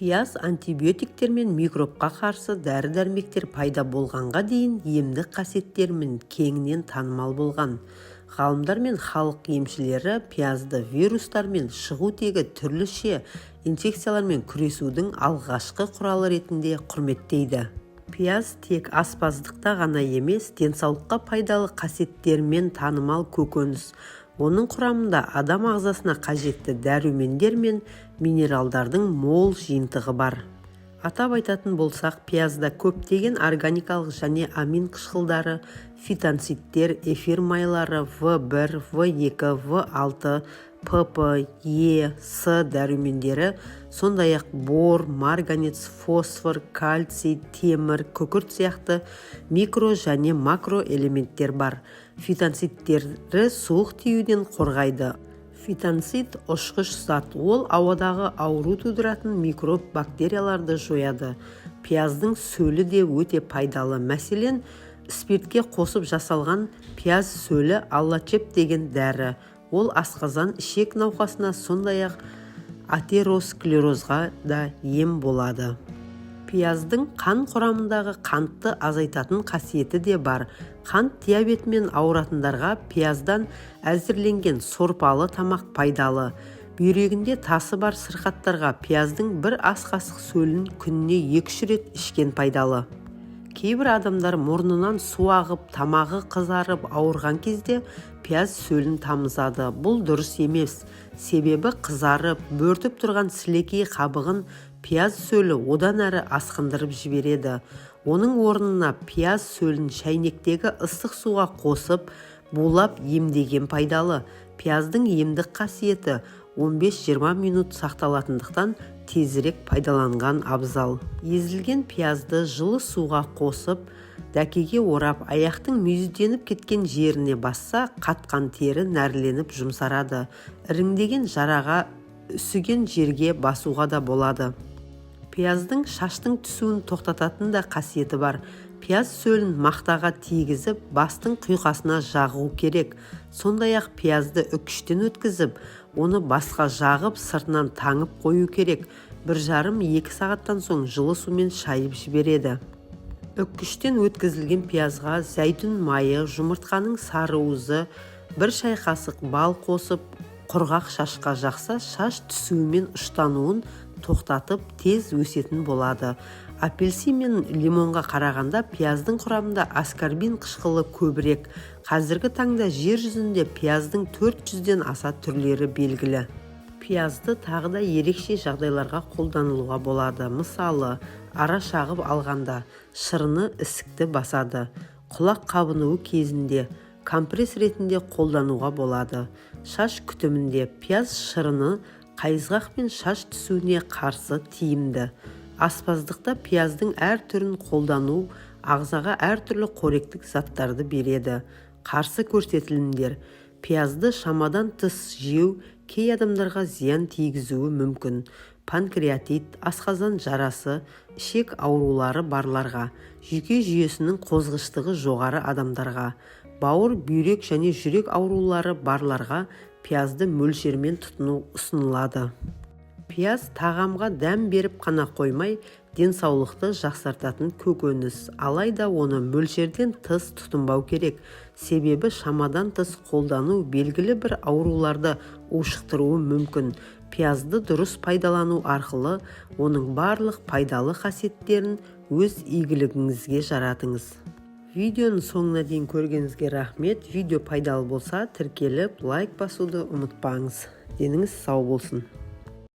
Пияз антибиотиктер мен микробқа қарсы дәрі-дәрмектер пайда болғанға дейін емдік қасиеттерімен кеңінен танымал болған. Ғалымдар мен халық емшілері пиязды вирустар мен шығу тегі түрліше инфекциялармен күресудің алғашқы құралы ретінде құрметтейді. Пияз тек аспаздықта ғана емес, денсаулыққа пайдалы қасиеттерімен танымал көкөніс. Оның құрамында адам ағзасына қажетті дәрумендер мен минералдардың мол жиынтығы бар. Атап айтатын болсақ, пиязда көптеген органикалық және амин қышқылдары, фитонцидтер, эфир майлары, В1, В2, В6, ПП, Е, С дәрумендері, сондай-ақ бор, марганец, фосфор, кальций, темір, күкірт сияқты микро және макроэлементтер бар. Фитонцидтері суық тиюден қорғайды. Фитонцид – ұшқыш зат, ол ауадағы ауру тудыратын микроб, бактерияларды жояды. Пияздың сөлі де өте пайдалы. Мәселен, спиртке қосып жасалған пияз сөлі аллачеп деген дәрі. Ол асқазан, ішек науқасына, сондай-ақ атеросклерозға да ем болады. Пияздың қан құрамындағы қантты азайтатын қасиеті де бар. Қант диабетімен ауыратындарға пияздан әзірленген сорпалы тамақ пайдалы. Бүйрегінде тасы бар сырқаттарға пияздың бір ас қасық сөлін күніне 2-3 рет ішкен пайдалы. Кейбір адамдар мұрнынан су ағып, тамағы қызарып ауырған кезде пияз сөлін тамызады. Бұл дұрыс емес, себебі қызарып, бөртіп тұрған сілекей қабығын пияз сөлі одан әрі асқындырып жібереді. Оның орнына пияз сөлін шәйнектегі ыстық суға қосып, булап емдеген пайдалы. Пияздың емдік қасиеті 15-20 минут сақталатындықтан, тезірек пайдаланған абзал. Езілген пиязды жылы суға қосып, дәкеге орап, аяқтың мүйізденіп кеткен жеріне басса, қатқан тері нәрленіп, жұмсарады. Іріңдеген жараға, үсіген жерге басуға да болады. Пияздың шаштың түсуін тоқтататын да қасиеті бар. Пияз сөлін мақтаға тигізіп, бастың құйқасына жағу керек. Сондай-ақ пиязды үккіштен өткізіп, оны басқа жағып, сыртынан таңып қою керек. 1,5-2 сағаттан соң жылы сумен шайып жібереді. Үккіштен өткізілген пиязға зәйтүн майы, жұмыртқаның сары уызы, 1 шай қасық бал қосып, құрғақ шашқа жақса, шаш түсуі мен ұштануын тоқтатып, тез өсетін болады. Апельсин мен лимонға қарағанда пияздың құрамында аскорбин қышқылы көбірек. Қазіргі таңда жер жүзінде пияздың 400-ден аса түрлері белгілі. Пиязды тағы да ерекше жағдайларға қолданылуға болады. Мысалы, ара шағып алғанда шырыны ісікті басады. Құлақ қабынуы кезінде компресс ретінде қолдануға болады. Шаш күтімінде пияз шырыны қайызғақ пен шаш түсуіне қарсы тиімді. Аспаздықта пияздың әр түрін қолдану ағзаға әртүрлі қоректік заттарды береді. Қарсы көрсетілімдер: пиязды шамадан тыс жеу кей адамдарға зиян тигізуі мүмкін. Панкреатит, асқазан жарасы, ішек аурулары барларға, жүйке жүйесінің қозғыштығы жоғары адамдарға, бауыр, бүйрек және жүрек аурулары барларға пиязды мөлшермен тұтыну ұсынылады. Пияз тағамға дәм беріп қана қоймай, денсаулықты жақсартатын көкөніс. Алайда оны мөлшерден тыс тұтынбау керек, себебі шамадан тыс қолдану белгілі бір ауруларды ушықтыруы мүмкін. Пиязды дұрыс пайдалану арқылы оның барлық пайдалы қасиеттерін өз игілігіңізге жаратыңыз. Видеоның соңына дейін көргеніңізге рахмет. Видео пайдалы болса, тіркеліп, лайк басуды ұмытпаңыз. Деніңіз сау болсын.